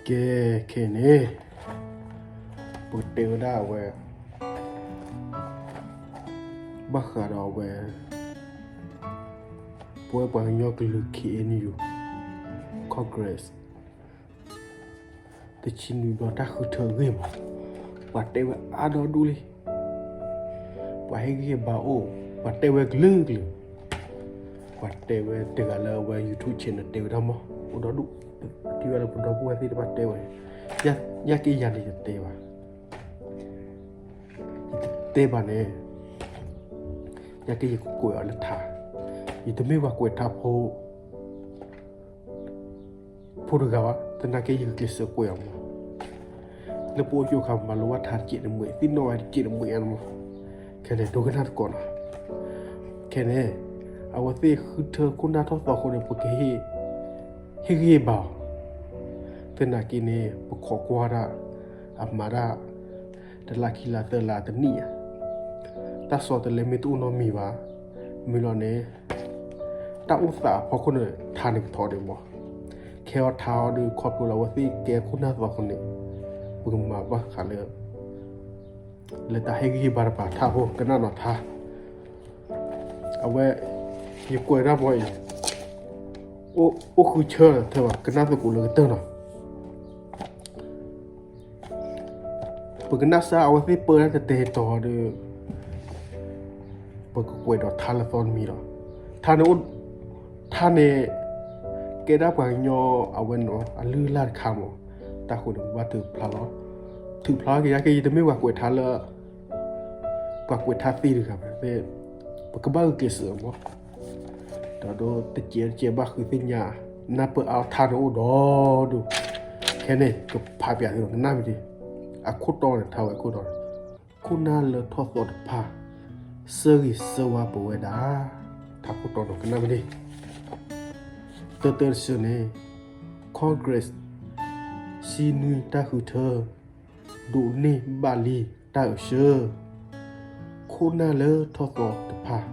ကဲ, ခဲအံၤန့ၣ် ပကတဲဝဲဒၣ်အဝဲ ဘၣ်ဃးဒီးအဝဲ ပဝဲပှၤကညီကလုာ် K N U Congress တဆံနွံဘျီတၢ်ဃုထၢအဂ့ၢ်မး, ပှၤတဲဝဲအါဒီဒူၣ်လံ. ပှၤဟ့ၣ်ဂံၢ်ဟ့ၣ်ဘါအိၣ်, ပှၤတဲဝဲကလုာ်ကလုာ်, ပှၤတဲဝဲတဂၤလၢအဝဲ YouTube channel တဲဝဲဒၣ်မး အိၣ်ဒီဒူၣ်, ထံၣ်ဝဲလၢပဒီပုၢ်ဝဲၢ်သ့ၣ်တဖၣ်တဲဝဲ, ယဲက့ယၤန့ၣ်ယတဲဘၣ်, ယတတဲဘၣ်န့ၣ်, ယဲက့ယကကွဲးအီၤလၢထါ, ယတမ့ၢ်ပှၤကွဲးထါဖိ ဖိတဂၤဘၣ်, သနာ်က့ယကကျဲးစၢးကွဲးအီၤမး, လၢပအိၣ်ကၠိခါမၤလိဘၣ်ထါတစဲးတမှဲး, သ့ၣ်နီၣ်ဝဲတစဲးတမှဲးအါမး, ခဲန့ၣ် ဒိကနၣ်သကိးနီၤ, ခဲန့ၣ် အဝဲသ့ၣ်ဃုထၢခိၣ်နၢ်ထီၣ်သီအဃိန့ၣ် ပကဟ့ၣ်, ဟ့ၣ်ဂံၢ်ဟ့ၣ်ဘါအီၤ, သနာ်က့န့ၣ် ပခိးကွၢ်တၢ်, အမၤတၢ်, တလါခံလါသၢလါတနံၣ်ဧါ, တၢ်ဆီတလဲမ့ၢ်တအိၣ်နီတမံၤဘၣ်, မ့ၢ်လီၤန့ၣ် တၢ်အိၣ်သးအဖီခိၣ်န့ၣ် ထါန့ၣ်ကထီၣ်ဒံးမး, ခဲအံၤထါအီၤဒီးခီဖျိလၢအဝဲသ့ၣ်ကဲခိၣ်နၢ်သီအဃိန့ၣ်, ပကမၤဘၣ်ဃးလၢ လၢတၢ်ဟ့ၣ်ဂံၢ်ဟ့ၣ်ဘါတပၤထါဖိကနၣ်နီၤထါ, အဝဲ, ယကွဲးတၢ်ဘီအံၤ, အိၣ်ဃုဆၢထၢၣ်ဘၣ် ကနၣ်သကိးလၢကတၢၢ်နီၤ ပကနၣ်စၢ်အဝဲသ့ၣ်ပၢတၢ်တတဲတီၤဒီး, ပကကွဲးဒီးထါလၢသီတမံၤလီၤ. ထါန့ၣ်အိၣ်, ထါန့ၣ် ကဲဒၣ်ပှၤကညီအဝဲန့ၣ် အလုၢ်အလၢ်တခါမး, တၢ်ဃိန့ၣ် ပဘၣ်ထုးဖျါလီၤ. ထုးဖျါက့ၤယၤက့ၤ ယတမ့ၢ်ပှၤကွဲးထါလၢ ပှၤကွဲးထါသ့တဂၤဘၣ်, ပကဘၣ်ဂုာ်ကျဲးစၢးမး, ဒီးဒိတစဲးတစဲးဘၣ်ဃုသ့ၣ်ညါ, နၢ်ပၢၢ်အါထါန့ၣ်အိၣ်ဒီဒူၣ်, ခဲန့ၣ် ကဖးပၠးသုဒီးကနၣ်မ့ၢ်ဒ်, အခိၣ်တီန့ၣ် ထါဝဲခိၣ်တီန့ၣ်, ခိၣ်နၢ်လၢထီၣ်သီတဖၣ် ဆၢဂ့ၤဆၢဝါပဝဲဒၣ်, ထါခိၣ်တီန့ၣ်ကနၣ်မ့ၢ်ဒ်, တၢတၢတဆၢန့ၣ်, Congress ဆံနွံတၢ်ဃုထၢ ဒိးန့ၢ်ဘၣ်လံတၢ်အုၣ်ဆၢ, ခိၣ်နၢ်လၢထီၣ်သီတဖၣ်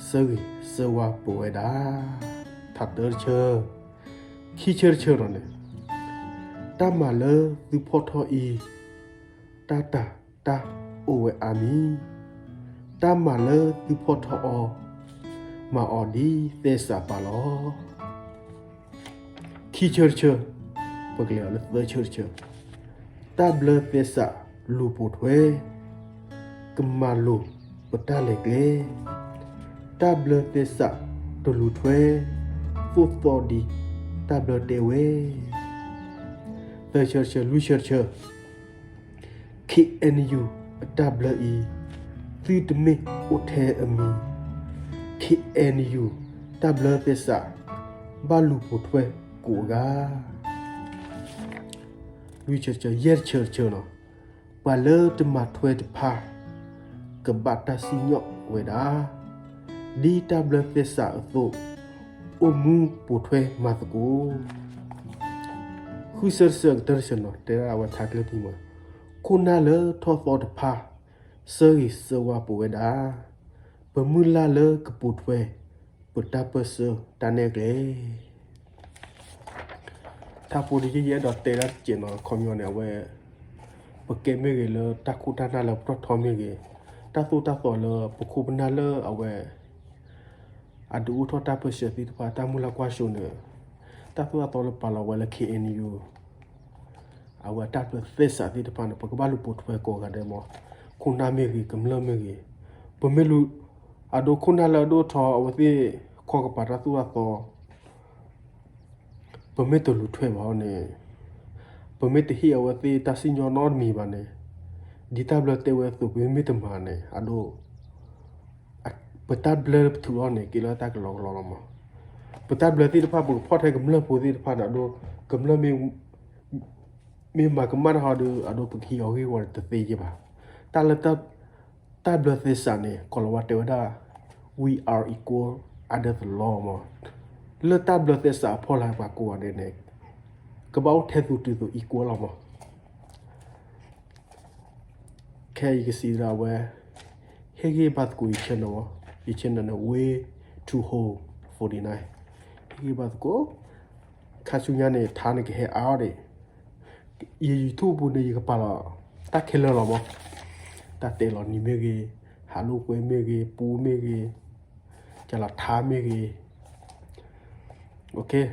ဆၢဂ့ၤဆၢဝါပဝဲဒၣ်, ထါတၢတဆၢ, ခံဆၢတဆၢဒီးန့ၣ်, တၢ်မၤလၢသုဖီၣ်ထီၣ်အံၤ, တၢ်တၤတၢ်အိၣ်ဝဲအါမံၤ, တၢ်မၤလၢသုဖီၣ်ထီၣ်အီၤ, မၤအီၤဒ်သဲစးပာ်လီၤ. ခံဆၢတဆၢ, ပကလဲၤအီၤလၢသၢဆၢတဆၢ, တၢ်ဘျၢသဲစးလူၤပိာ်ထွဲ, ကမၤလိာ်ပတၢ်လဲၤကျဲ, တၢ်ဘျၢသဲစးတလူၤထွဲ, သိၣ်သီဒ်တၢ်ဘျၢတဲဝဲ, သၢဆၢတဆၢ, လွံၢ်ဆၢတဆၢ, K N U အတၢ်ဘျၢအံၤ, သုတမ့ၢ်အိၣ်ထဲအမံၤ, K N U တၢ်ဘျၢသဲစး, ဘၣ်လူၤပိာ်ထွဲကိးအဂၤ, လွံၢ်ဆၢတဆၢ, ယဲၢ်ဆၢတဆၢလီၤ. ပှၤလၢတမၤထွဲတဖၣ်, ကဘၣ်တၢ်စံၣ်ညီၣ်ဝဲဒၣ်, ဒ်တၢ်ဘျၢသဲစးအသိး, အိၣ်မူပိာ်ထွဲမၤသကိး, ဃုဆၢတဆၢ, ကတၢၢ်တဆၢလီၤ, တဲဒၣ်အဝဲထါကျၢၢ်ထံမး, ခိၣ်နၢ်လၢထီၣ်သီတဖၣ်, ဆၢဂ့ၤဆၢဝါပဝဲဒၣ်, ပမုၢ်လၢ်လၢကပိာ်ထွဲ, ပတၢ်ပၢၢ်ဆၢတၢ်နဲၣ်ကျဲ ထါဖိတယုၢ် ယအဲၣ်ဒိးတဲဒၣ်တစဲးနီၤ, ခီပညီန့ၣ် အဝဲ, ပကဲမ့ၢ်ဂ့ၤလၢတၢ်ခိၣ်တၢ်နၢ်လၢပတီၢ်ထီမ့ၢ်ဂ့ၤ, တၢ်သိၣ်တၢ်သီလၢပခိၣ်ပနၢ်လၢအဝဲ အဒုးအိၣ်ထီၣ်တၢ်ပၢၢ်ဆၢသ့ၣ်တဖၣ် တၢ်မုၢ်လၢ်ကွၢ်စိန့ၣ်, တၢ်သိၣ်တၢ်သီလၢပာ်လီၤဝဲလၢ K N U အဝဲတၢ်ဘျၢသဲစးသ့ၣ်တဖၣ်န့ၣ် ပကဘၣ်လူၤပိာ်ထွဲကိးဂၤဒဲးမး, ခိၣ်နၢ်မ့ၢ်ဂ့ၤ ကမျၢၢ်မ့ၢ်ဂ့ၤ, ပမ့ၢ်လူၤ, အဒိ ခိၣ်နၢ်လၢအဒိၣ်ထီၣ်အဝဲသ့ၣ် ခီကပၤတၢ်သိၣ်တၢ်သီ ပမ့ၢ်တလူၤထွဲဘၣ်န့ၣ်, ပမ့ၢ်တဟ့ၣ်အဝဲသ့ၣ်တၢ်စံၣ်ညီၣ်နီတမံၤဘၣ်န့ၣ်, ဒ်တၢ်ဘျၢတဲဝဲအသိး ပမ့ၢ်တမၤန့ၣ် အဒိ ပတၢ်ဘျၢပထုးအီၤန့ၣ် ကဲလၢတၢ်ကလီကလီလီၤမး, ပတၢ်ဘျၢသ့ၣ်တဖၣ် ပကဖီၣ်ထဲကမျၢၢ်ဖိသ့ၣ်တဖၣ်န့ၣ် အဒိ ကမျၢၢ်မ့ၢ် မ့ၢ်မၤကမၣ်တၢ်ဟီဒီး အဒိ ပကဟံးအီၤဂ့ၢ်ဝီတသ့ယဲၢ်ဘၣ်. တၢ်လၢ တၢ်ဘျၢသဲစးန့ၣ် ကိၤလၤဝါတဲဝဲဒၣ် we are equal under the law မး, လၢတၢ်ဘျၢသဲစးအဖီလာ်ပှၤကိးဂၤဒဲးန့ၣ် ကဘၣ်အိၣ်ထဲသိးတုၤသိး equal လီၤမး. ခဲအံၤယကစံးဒၣ်ဝဲ, ဟ့ၣ်ဂံၢ်ဘါသကိးယ channel, ယ channel န့ၣ် Way to Home forty-nine, ဟ့ၣ်ဂံၢ်ဘါသကိး, ခါဆူညါန့ၣ် ထါန့ၣ်ကဟဲအါအီၤဒံး, ယ YouTube ပူၤန့ၣ် ယကပာ်လီၤတၢ်ခဲလၢာ်လီၤမး, တၢ်တဲလီၤနံၤမ့ၢ်ဂ့ၤ, ဟးလိာ်ကွဲမ့ၢ်ဂ့ၤ, ပူမ့ၢ်ဂ့ၤ, ကလီၤထါမ့ၢ်ဂ့ၤ, ပှဲၤထံၣ်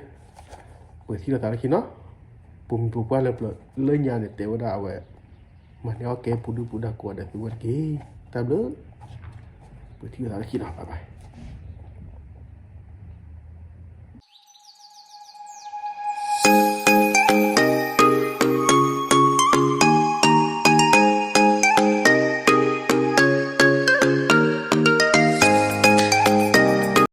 လိာ်သးလၢခံနီၤ, ပှဲၤထံၣ်လိာ်သးလၢခံနီၤ, ပှၤမုၢ်ပှၤပှၢ်လၢပျၢၤလၢညါန့ၣ် တဲဝဲဒၣ်အဝဲ, မၤန့ၢ်အီၣ်ကဲပူၤဒုၣ်ပူၤဒါကိးဂၤဒဲးသုဝဲတက့ၢ်, တၢ်ဘျုး, ပှဲၤထံၣ်လိာ်သးလၢခံနီၤ, bye bye.